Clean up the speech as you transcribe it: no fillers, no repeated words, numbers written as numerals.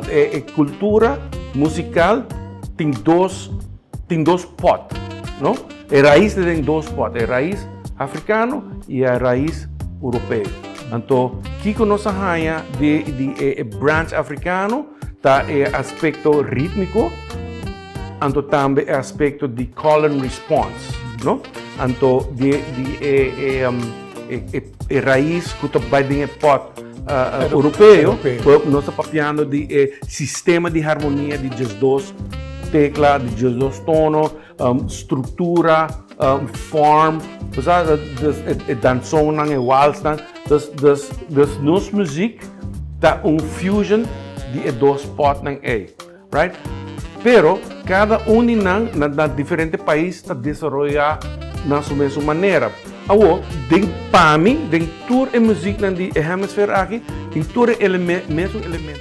E kultura musikal tin dos pot, no? E rais tin dos pot, e rais afrikano i e rais europeo. Anto, kiko nos a haña di e branch afrikano ta e aspekto rítmiko, anto tambe e aspekto di call and response, no? Anto di e rais ku ta bai den e pot europeo, Europeo. Nos ta papiando di sistema di harmonia di 12 tekla, di 12 tono, struktura, form, osea, e danzonnan, e walsnan, dus nos muzik ta un fusion di e dos potnan ei, right? Pero kada un di nan na diferente pais ta desaroyá na su mesun manera. Awo, den pa mi, den tur e muzieknan di e hemisfeer aki, tin tur e elemento, mesun elemento.